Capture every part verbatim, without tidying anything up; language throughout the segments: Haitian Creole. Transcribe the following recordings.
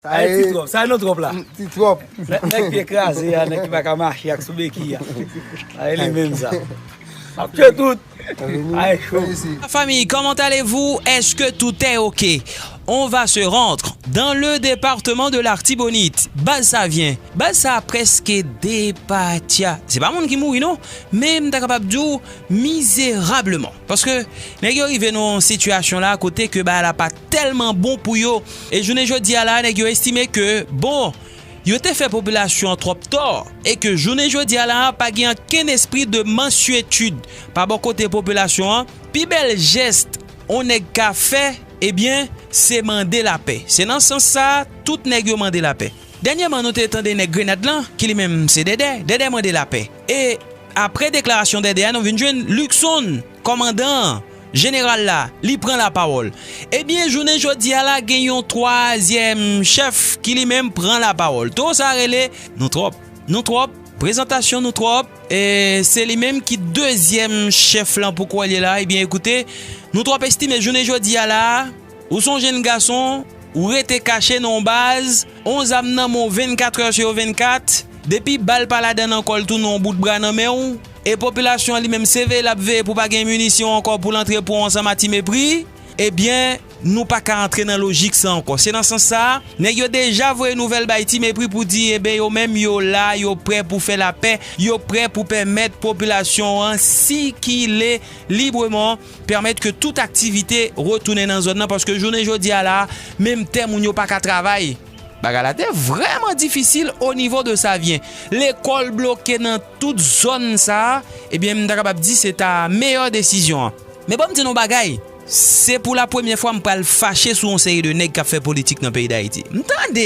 Sa e ti twòp, sa e non twòp la. Ti twòp. Nèg pye kraze a, nèg ki pa ka mache ak sou beki a. Sa e li menm sa. M ap tchwe tout. Ay, cho. Famille, comment allez-vous? Est-ce que tout est OK? On va se rendre dans le département de l'Artibonite. Baz Savyen. Baz sa preske depatya. Se pa moun ki mouri non, men m ta kapab di w mizerableman. Paske nèg yo rive nan yon sitiyasyon la kote ke bagay la pa tèlman bon pou yo. E jounen jodi a la, nèg yo estime ke, bon, yo te fè popilasyon an twòp tò e ke jounen jodi a la, pa gen ankenn espri de mansyetid pa bò kote popilasyon an. Pi bèl jès on nèg ka fè, ebyen, se mande lapè. Se nan sans sa, tout nèg yo mande lapè. Dènyèman, nou te tande nèg Grenad lan, ki li menm se Dèdè. Dèdè mande lapè. E apre deklarasyon Dèdè a, nou vin jwenn Luckson, kòmandan an, jeneral la, li pran lapawòl. Ebyen, jounen jodi a la, gen yon twazyèm chèf ki li menm pran lapawòl. Towo sa rele Nou Twòp. Nou Twòp, prezantasyon Nou Twòp. E se li menm ki dezyèm chèf lan pou kwè li la. Ebyen, ekoute, Nou Twòp estime jounen jodi a la, ou se yon jenn gason, ou rete kache nan yon baz, yon zam nan men w vennkat è sou vennkat, depi bal pa ladan nan kò l tou nan yon bout bra nan men w, e popilasyon an li menm se veye l ap veye pou pa gen minisyon ankò pou l antre pran w ansanm a Ti Mepri, ebyen, nou pa ka antre nan lojik sa ankò. Se nan sans sa, nèg yo deja voye nouvèl bay Ti Mepri pou di, eben, yo menm yo la, yo prè pou fè lapè, yo prè pou pèmèt popilasyon an sikile libreman, pèmèt ke tout aktivite retounen nan zòn nan, paske jounen jodi a la, menm tè moun yo pa ka travay. Bagay la te vrèman difisil o nivo de Savyen. Lekòl bloke nan tout zòn sa a, ebyen, m ta kapab di se ta meyè desizyon an. Men ban m di nou bagay, se pou la premyè fwa m pral fache sou yon seri de nèg k ap fè politik nan peyi Dayiti. M tande,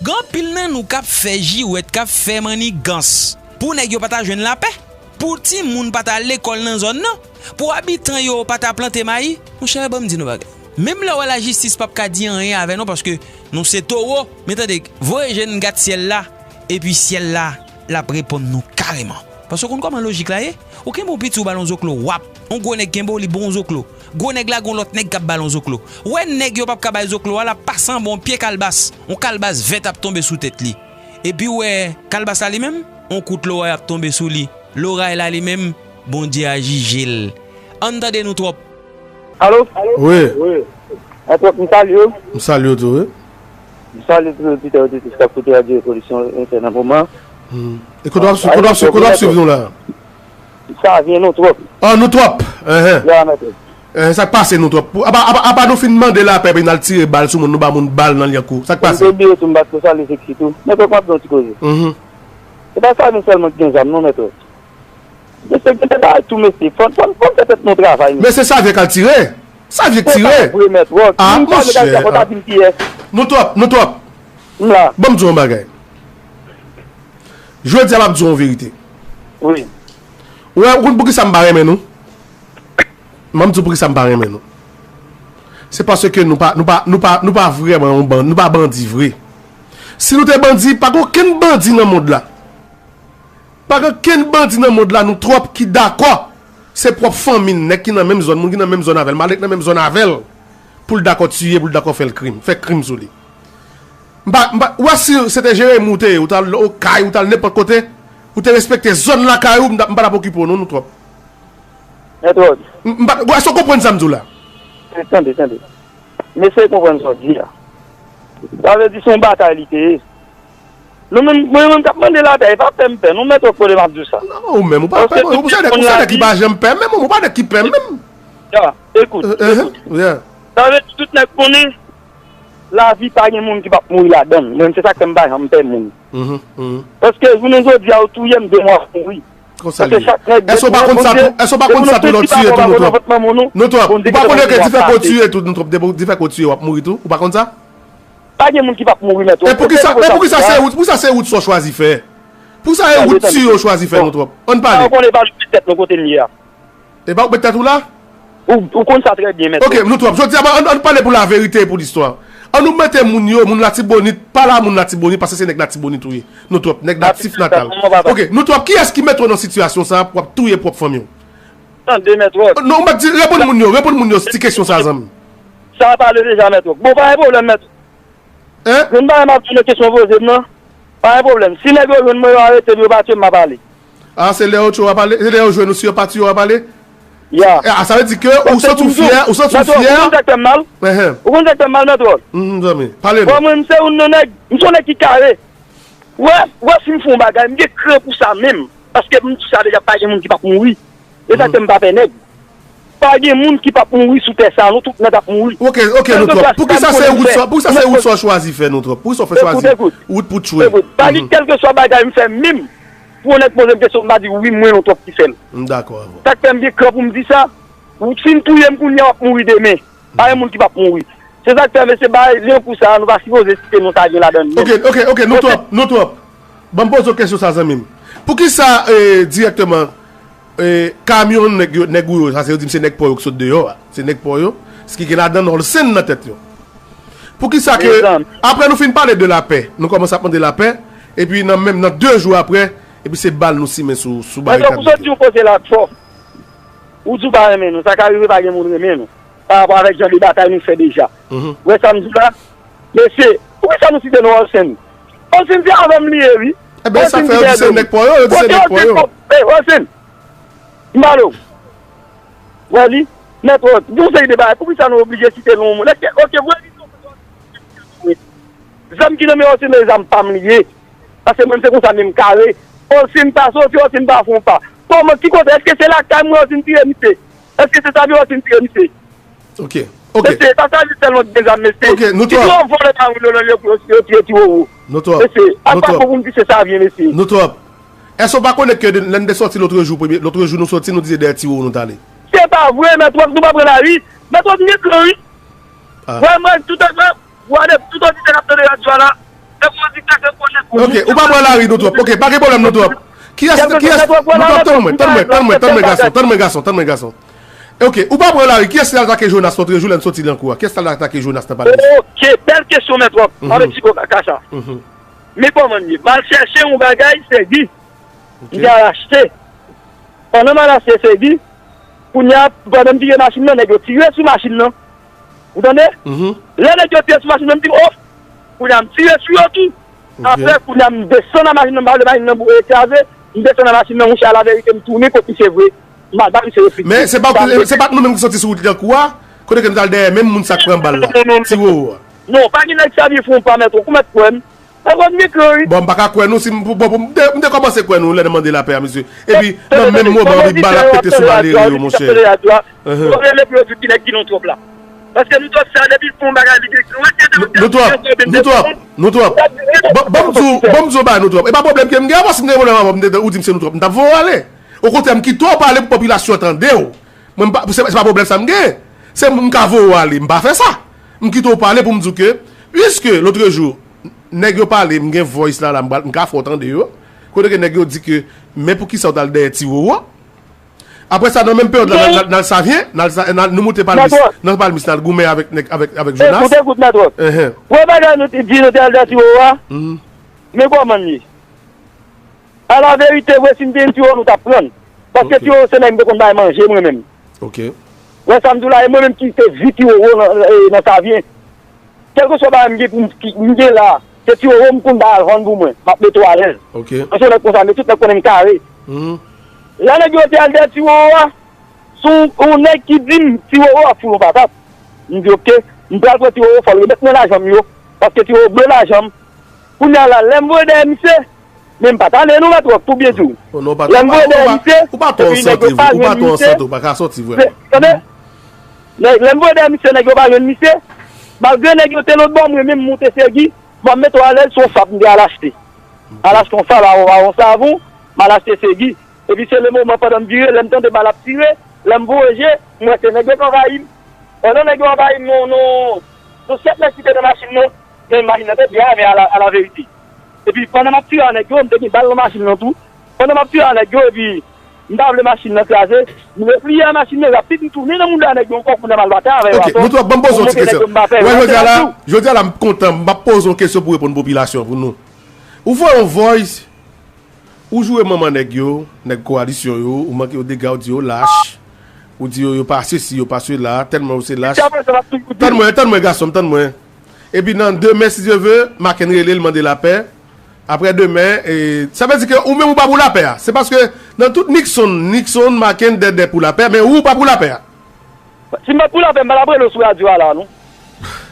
gen anpil nan nou k ap fè jiwèt, k ap fè mannigans pou nèg yo pa ta jwenn lapè, pou timoun pa ta al lekòl nan zòn nan, pou abitan yo pa ta plante mayi. Monchè, ban m di nou bagay. Menm lè w wè lajistis p ap ka di anyen avè nou, paske nou se towo, men tande, voye je n gad syèl la, epi syèl la, l ap reponn nou kareman. Paske w konn kòman lojik la ye? Ou kenbe yon piti, ou ba l yon zoklo, w ap, yon gwo nèg kenbe w, li ba w yon zoklo. Gwo nèg la, gen yon lòt nèg k ap ba l yon zoklo. Ou wè nèg yo p ap ka bay zoklo a, l ap pase anba yon pye kalbas, yon kalbas vèt ap tonbe sou tèt li. Epi w wè kalbas la li menm, yon kout loray ap tonbe sou li. Loray la li menm, Bondye a jije l. Ann tande Nou Twòp. Alo? Wi. Wi. Mèt Wòk, m salye w. M salye w tou, wi. M salye tout oditè, oditris k ap koute Radyo Revolisyon F M nan moman. Hmm. E kote w ap swiv, kote w ap swiv, kote w ap swiv nou la? Savyen, Nou Twòp. Ah, Nou Twòp. Enhen. Ya, Mèt Wòk. Enhen, sa k pase, Nou Twòp? Apa, apa, apa nou fin mande lapè, epi n al tire bal sou moun, nou ba moun bal nan Lyankou. Sa k pase? M te bliye tou, m pa t ko salye Seksi tou. Mèt Wòk, m ap di yon ti koze. Mhm. Se pa Savyen sèlman ki gen zam, non, Mèt Wòk. Mesye, gen de bagay tou, mesye. Fò, fò, fò n fè tèt nou travay, mesye. Men se Savyen k al tire. Savyen k tire. Se pa vre, Mèt Wòk. Ah, monchè. Fò ta di m kiyès. Nou Twòp, Nou Twòp. M la. Ban m di w yon bagay. Jodi a, m ap di w yon verite. Wi. Ou wè, ou konn poukisa m pa renmen nou? M ap di w poukisa m pa renmen nou. Se paske nou pa, nou pa, nou pa, nou pa vrèman yon bandi, nou pa bandi vre. Si nou te bandi, pa gen okenn bandi nan mond la. Pa gen kenn bandi nan mond la, Nou Twòp, ki dakò se pwòp fanmi n, nèg ki nan menm zòn, moun ki nan menm zòn avè l, malere k nan menm zòn avè l, pou l dakò tiye, pou l dakò fè l krim, fè krim sou li. M pa, m pa, ou wè si se te Jeremi ou te ye, ou t al Okay, ou t al nenpòt kote, ou te respekte zòn lakay ou, m ta, m pa t ap okipe w non, Nou Twòp. Mèt Wòk. M, m pa, ou wè, èske w konprann sa m di w la? Tande, tande. M eseye konprann sa w di a. Sa vle di se yon batay li te ye. Nou menm, mwen menm k ap mande lapè, e pa pè m pè, non, Mèt Wòk, kote m ap di w sa. Non, ou menm, ou pa pè, ou se nèg, ou se nèg ki pa janm pè, menm, ou pa nèg ki pè, menm. Ya, ekout, euh, euh, ekout. Yeah. Sa vle di tout nèg konnen, lavi pa gen moun ki p ap mouri ladan l. Mwen, se sa k fè m pa janm pè moun. Mhm, mhm. Paske jounen jodi a, ou touye m, demen w ap mouri. Konsa li ye. Èske w pa konn sa tou? Èske w pa konn sa tou lè w tiye tou, Nou Twòp? Nou Twòp, ou pa konnen ke dife ke w tiye tou, Nou Twòp, dife ke w tiye, w ap mouri tou? Ou pa konn sa? Pa gen moun ki p ap mouri, Mèt Wòk. E poukisa, e poukisa se wout, poukisa se wout sa w chwazi fè? Poukisa se wout tiye w chwazi fè, Nou Twòp? Ann pale. Sa w konnen pa nou tèt nou kote n ye a. E pa ou met tèt ou la? Ou, ou konn sa trè byen, Mèt Wòk. Ok, Nou Twòp. Jodi a, ann, ann pale pou laverite e pou listwa. Ann nou mete moun yo, moun Latibonit, pale a moun Latibonit, paske se nèg Latibonit ou ye. Nou Twòp, nèg natif natal. Ok, Nou Twòp, kiyès ki mete w nan sitiyasyon sa a pou w ap touye pwòp fanmi w? Tande, Mèt Wòk. Non, ou mèt di, reponn moun yo, reponn moun yo ti kesyon sa a, zanmi m. Sa a pale deja, Mèt Wòk. Bon, pa gen pwoblèm, Mèt Wòk. Hein? Youn bagay m ap di w nan kesyon w poze m nan, pa gen pwoblèm. Si nèg yo jwenn mwen, yo arete m, yo pa tiye m, m ap ale. Ah, se lè yo tchwe w ap ale? Se lè yo jwenn ou, si yo pa tiye w, w ap ale? Ya. Eh, ah, sa vle di ke ou santi w fyè, ou santi w fyè? Ou konn sa k fè m mal? Ou konn sa k fè m mal, Mèt Wòl? Mhm, zanmi, pale nou. Bon, mwen, m se youn nan nèg, m se yon nèg ki kare. Wè, wè, si m fè yon bagay, m gen kran pou sa menm. Paske m di sa deja, pa gen moun ki p ap mouri. E sa k fè m pa pè nèg. Pa gen moun ki p ap mouri sou tè sa, nou tout nèt ap mouri. Ok, ok, nou twòp. Poukisa se wout sa, poukisa se wout sa w chwazi fè, nou twòp? Poukisa w fè chwazi wout pou tchwe? Ekout, pa gen kèlkeswa bagay m fè menm. Pou onèt poze m kesyon, m pa di wi, mwen, nou twòp ki fè l. M dakò avè w. Sa k fè m gen kran pou m di sa, si n touye m kounye a, w ap mouri demen. Pa gen moun ki p ap mouri. Se sa k fè, mesye, bay jan kou sa, nou pa sipoze site non sa gen ladan l menm. Ok, ok, ok, nou twòp, nou twòp. Ban m poze w kesyon sa, zanmi m. Poukisa, eh, dirèkteman, eh, kamyon nèg yo, nèg ou yo, sa se yo di m se nèg pò yo ki sot deyò a. Se nèg pò yo, ki gen ladan Olsen nan tèt yo. Poukisa ke, apre nou fin pale de lapè, nou kòmanse ap mande lapè, epi nan menm, nan de jou apre, epi se bal nou simen sou, sou barikad nèg yo. Mèt Wòl, ou sot di yon koze la k fò. Ou di w pa renmen nou. Sa ka rive pa gen moun renmen nou. Pa rapò avèk jan de batay nou fè deja. Ou wè sa m di w la? Mesye, poukisa nou site non Olsen? Olsen se avè m li ye, wi. Ebyen, sa fè yo di se nèg pò yo, yo di se nèg pò yo. Kote Olsen? Ey, Olsen! M pale w. Wè li? Mèt Wòl, gen yon seri de bagay. Poukisa nou oblije site non moun? Èske, ok, vre li non, zam ki nan men Olsen, se zam pa m li ye. Paske mwen, se konsa menm kare. Olsen pa soti, Olsen pa fè yon pa. Kòman, ki kote? Èske se lakay mwen Olsen tire misye? Èske se sa vye Olsen tire misye? Ok, ok. Mesye, pa sa vye sèlman ki gen zam, mesye. Ok, nou twòp. Ki tro vòlè pa moun yo nan yo pou yo tire Ti Wowo. Nou twòp. Mesye, a pa bon pou m di se sa vye, mesye. Nou twòp. Èske w pa konnen ke de- lè n te soti lòt jou, premye, lòt jou nou soti, nou di se dèyè Ti Wowo nou t ale? Se pa vre, Mèt Wòl, nou pa pran lari. Mèt Wòl, m gen kran, wi. Ah. Wè, mwen, tout an, wè, tout oditè k ap tande radyo a la, se pou yo di kaka konnen pou nou. Ok, ou pa pran lari nou twòp. Ok, pa gen pwoblèm nou twòp. Kiyès, kiyès, nou twòp, tann mwen, tann mwen, tann mwen, tann mwen, gason, tann mwen, gason, tann mwen, gason. Ok, ou pa pran lari, kiyès ki al atake Jonas lòt jou lè n soti nan kou a? Kiyès ki al atake Jonas nan palmis? Ok, bèl kesyon, Mèt Wòl. Avèk ti kaka sa. Men kòman l ye? M al chèche yon bagay, Sègi. M te al achte. Pandan m al achte Sègi, kounye a, pandan m vire machin nan, nèg yo tire sou machin nan. Ou tande? Lè nèg yo tire sou machin nan, m di, oh! Kounye a, m tire sou yo tou. Apre, kounye a, m desann nan machin nan, m pa vle machin nan bou- kraze. M desann nan machin nan, mouche a laverite, m tounen kot misye vre. M al ba misye refiz. Men se pa, se pa nou menm ki soti sou wout lan kou a? Kote ke nou t al dèyè menm moun sa k pran bal la? Ti Wowo a. Non, pa gen nèg sa vin fè yon pa, Mèt Wòl, ou mèt kwè m. Mwen konn mikro, wi. Bon, m pa ka kwè nou si m, bon, m te, m te kòmanse kwè nou lè n mande lapè a, mesye. Epi, nan menm moman, epi bal ap pete sou malere yo, monchè. Yo rele pou yo di ki nèg ki non twòp la. Paske nou twòp sa, depi l fè yon bagay, li gen kran. Nou twòp, nou twòp, nou twòp. Ban, ban m di w, ban m di w bagay nou twòp. E pa pwoblèm ke m gen, paske m te gen pwoblèm avè w, m te, ou di m se nou twòp. M t ap voye w ale. Okontrè, m kite w pale pou popilasyon an tande w. Mwen, m pa, se, se pa pwoblèm sa m gen. Se m ka voye w ale, m pa fè sa. M kite w pale pou m di w ke, piske lotrejou, nèg yo pale, m gen voice la, la, m pral, m ka fè w tande yo. Kote ke nèg yo di ke, men poukisa w t al dèyè Ti Wowo? Apre sa, nan menm peryòd la, n al, n al, n al Savyen, n al Sa-, n al, nou moute Palmis, nan Palmis, n al goumen avèk nèg, avèk, avèk Jonas. Ekout, ekout, Mèt Wòl. Premye bagay nou te di, nou te al dèyè Ti Wowo a, men kòman l ye? Alaverite, vre, si n te gen Ti Wowo, nou t ap pran l. Paske Ti Wowo se nèg m te konn bay manje, mwen menm. Ok. Wè sa m di w la, e mwen menm ki te vi Ti Wowo nan, e, nan Savyen. Kèlkeswa bagay m gen pou m, ki, m gen la, se Ti Wowo m konn bay al vann pou mwen. M ap mete w alèz. Ok. Mwen se nèg konsa, men tout nèg konnen m kare. Lè nèg yo te al dèyè Ti Wowo a, se yon, yon nèg ki di m, Ti Wowo ap fout yon patat. M di, ok, m pral pran Ti Wowo, fò l remèt mwen lajan m yo. Paske Ti Wowo ble lajan m. Kounye a la, lè m voye dèyè misye, men m pa t ale non, Mèt Wòl, tou byen di w. Lè m voye dèyè misye, epi nèg yo pa jwenn misye. Ou pa twò ansante, ou pa ka sòti vrèman. Tande? Lè, lè m voye dèyè misye, nèg yo pa jwenn misye. Malgre nèg yo te lòt bò, mwen menm m moute Sègi, m ap mete w alèz, se yon fab m te al achte. M al achte yon fab, a, a, yon savon, m al achte Sègi. Epi se le moman pandan m vire, lè m tande bal ap tire, lè m voye je, m wè se nèg yo k anvayi m. Pandan nèg yo anvayi m, non, non, non, sèt nèg ki te nan machin nan, men machin nan te byen avè a la, alaverite. Epi pandan m ap tire a nèg yo, m te gen bal nan machin nan tou. Pandan m ap tire a nèg yo, epi m pa vle machin nan kraze, m repliye a machin nan rapid, m tounen nan mouda nèg yo ankò, kounye a m al batay avè yo atò. Ok, nou twòp, ban m poze yon ti kesyon. Wè, jodi a la, jodi a la, m kontan, m ap poze yon kesyon pou reponn popilasyon, pou nou. Ou voye yon voice, ou joure manman nèg yo, nèg kowalisyon yo, ou manke yo dega, ou di yo lach, ou di yo, yo pa sesi, yo pa sela, tèlman yo se lach. Tann mwen, tann mwen, gason m, tann mwen. Epi nan demen, si Dye ve, Maken rele l, mande lapè. Apre demen, e, sa vle di ke ou menm ou pa pou lapè a. Se paske nan tout Nixon, Nixon, Maken, Dèdè pou lapè, men ou pa pou lapè a. Si m pa pou lapè, m pa t ap rele w sou radyo a la, non.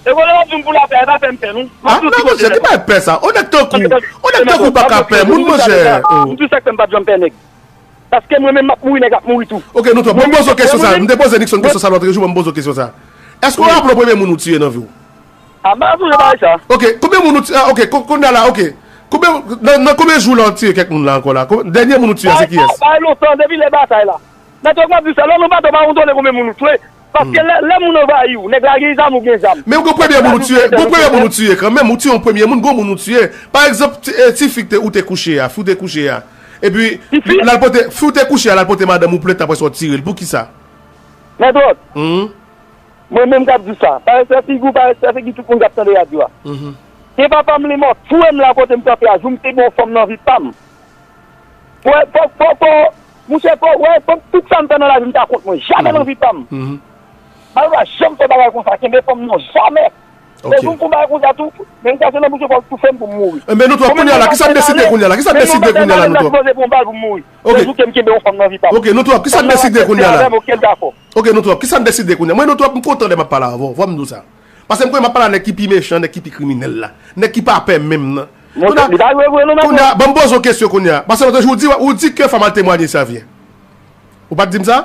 E kote w ap di m pou lapè, e pa fè m pè, non. M ap di w ti kote, monchè, ki pa pè sa? On nèg tankou, on nèg tankou pa ka pè moun, monchè. M di w sa k fè m p ap janm pè nèg. Paske mwen menm m ap mouri, nèg ap mouri tou. Ok, nou tou. Ban m poze w kesyon sa. M te poze Nixon kesyon sa lòt jou, ban m poze w kesyon sa. Èske w raple w premye moun ou tiye nan vi w? A, m pa sonje bagay sa. Ok, konbyen moun ou tiye? Ok, kounye a la, ok. Konbyen, nan, nan konbyen jou la ou tiye kèk moun la ankò la? Dènye moun ou tiye a, se kiyès? Bagay lontan, depi lè batay la. Mèt Wòk, m ap di sa, lè nou batay, ou pa konn konnen konbyen moun ou tiye. Paske lè, lè moun anvayi w, nèg la gen zam, ou gen zam. Men ou gen premye moun ou tiye, gen premye moun ou tiye kanmenm, ou tiye yon premye moun, gen moun ou tiye. Pa egzanp, ti, e, ti fi k te, ou te kouche a, fi w te kouche a. Epi, l al pote, fi w te kouche a, l al pote madanm ou plent apre sa w tire l. Poukisa? Mèt Wòk, mwen menm k ap di sa. Pa respè figi w, pa respè figi tout moun k ap tande radyo a. Ke papa m li mò, touye m la kote m kanpe a, jou m te gen yon fanm nan vi pa m. Wè, fò, fò, fò, monchè, fò, wè, fò, tout sa m fè nan lavi m ta kont mwen. Jamè nan vi pa m. M pa janm fè bagay konsa, kenbe fanm non, jamè. Se jou m fè yon bagay konsa tou, men m kase nan bouch ou, fò w toufe m pou m mouri. Enben, nou tou ap kounye a la, kisa n deside kounye a la? Kisa n deside kounye a la, nou tou ap? Se jou ke m kenbe yon fanm nan vi pa m. Ok, nou tou ap, kisa n deside kounye a la? Ok, nou tou ap, kisa n deside kounye a? Mwen, nou tou ap, m kontan lè m ap pale avè w, fò m di w sa. Paske m konnen m ap pale a nèg ki pi mechan, nèg ki pi kriminèl la. Nèg ki pa pè menm nan. Kounye a, ban m poze w kesyon kounye a. Paske lòt jou ou di, ou di ke fò m al temwanye Savyen. Ou pa t di m sa?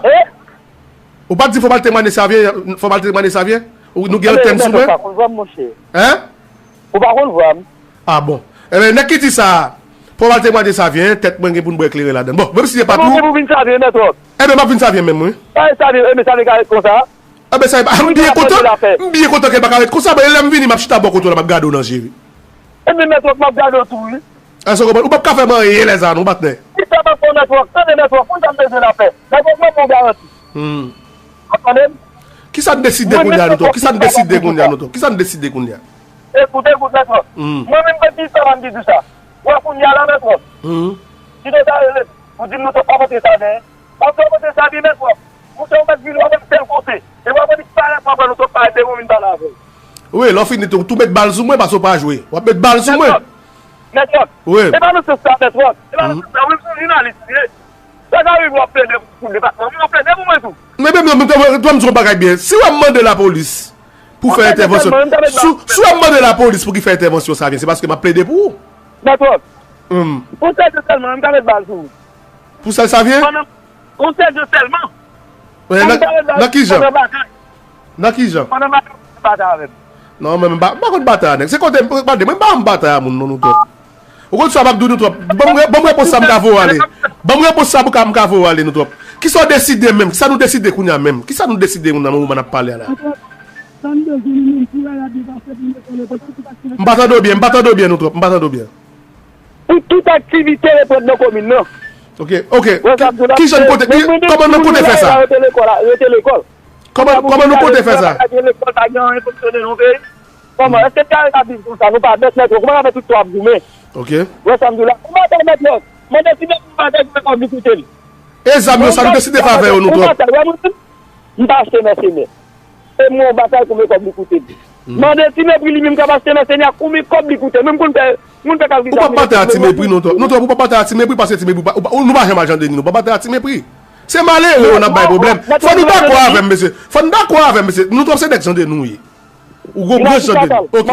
Ou pa t di fò m al temwanye Savyen, fò m al temwanye Savyen? Ou, nou gen antèn sou mwen? Hein? Ou pa konn vwa m. Ah bon. Enben, nèg ki di sa, fò m al temwanye Savyen, tèt mwen gen pou m bwè kleren ladan l. Bon, menm si se pa tou. Enben, m ap vin Savyen menm, wi. Enben, Savyen ka ret konsa. Enben, sa, m byen kontan. M byen kontan ke l pa ka ret konsa. Bon, e lè m vini, m ap chita bò kote w la, m ap gade w nan je, wi. Enben, Mèt Wòk, m ap gade w tou, wi. Èske w konprann? Ou p ap ka fè m anyen lè sa a, non, patnè. Kisa m ap fè w, Mèt Wòk? Tande, Mèt Wòk, konn sa m bezwen la fè. Mèt Wòk, ban m yon garanti. Ou tande m? Kisa n deside kounye a, nou tou? Kisa n deside kounye a, nou tou? Kisa n deside kounye a? Ekoute, ekoute, Mèt Wòk. Mwen menm, mwen di sa, mwen di sa. Wè kounye a la, Mèt Wòk. Ki nou ta rele? Ou di m nou t ap antre sa, men. W ap fè w pote sa byen, Mèt Wòk. Monchè, ou mèt vini, w ap wè m tèl kote. E w ap wè li parèt, w ap wè nou tou parèt, depi w vin pale avè l. Wi, lè w fini tou, tou met bal sou mwen, paske w pa jwe. W ap met bal sou mwen. Mèt Wòk. Wi. E pa nan sans sa, Mèt Wòk. E pa nan sans sa. Wi, m se yon jounalis, wi. Sa ka rive w ap plede pou depatman. Wi, w ap plede pou mwen tou. Men, men, men, men, men, men, m di w yon bagay byen. Si w ap mande lapolis pou fè entèvansyon, si, si w ap mande lapolis pou ki fè entèvansyon Savyen, se paske m ap plede pou ou. Mèt Wòk. Pou sèl sèlman, m ka met bal sou ou. Pou sèl Savyen? Pandan, yon sèl jou sèlman. Nan, nan ki jan? Nan ki jan? Pandan batay, batay avè m. Non, men m pa, m pa konn batay a nèg. Se kote, gade, mwen m pa konn batay a moun, non, nou twòp. Ou konn sa m ap di w, nou twòp. Ban m re-, ban m repons sa m ka voye ale. Ban m repons sa m ka, m ka voye ale, nou twòp. Kisa w deside menm? Kisa nou deside kounye a menm? Kisa nou deside nan moman n ap pale a la? M pa tande w byen, m pa tande w byen, nou twòp. M pa tande w byen. Pou tout aktivite reprann nan komin nan. Ok, ok. Ki, ki jan nou konte, ki, kòman nou konte fè sa? Rete lekòl, rete lekòl. Kòman, kòman nou konte fè sa? Pa gen lekòl, pa gen anyen fonksyone nan peyi. Kòman? Èske kare ka viv konsa? Nou pa bèt, Mèt Wòk. Kòman n ap fè tout tan ap goumen? Ok. Wè sa m di w la? Yon batay, Mèt Wòk. Mande ti nèg pou batay pou mèt Wòk li koute l. E zam yo, sa nou deside fè avè yo, nou twòp? Yon batay, wè, mwen, m pa achte mèsenè. E mwen yon batay konbyen kòb li koute m. Mande Ti Mepri li menm k ap achte mèsenè a konbyen kòb li koute m. Mwen m konn fè, mwen fè kalkil sa. Ou p ap batay a Ti Mepri non twòp. Non twòp, ou p ap batay a Ti Mepri paske Ti Mepri pa, ou pa, nou pa janm al Jan Deni, nou p ap batay a Ti Mepri. Se malere yo n ap bay pwoblèm. Fò nou dakò avè m, mesye. Fò nou dakò avè m, mesye. Nou twòp se nèg Jan Deni nou ye. Ou gwo gwo Jan Deni. Ok.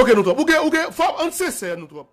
Ok, nou twòp. Ou gen, ou gen, fò ann sensè, nou twòp.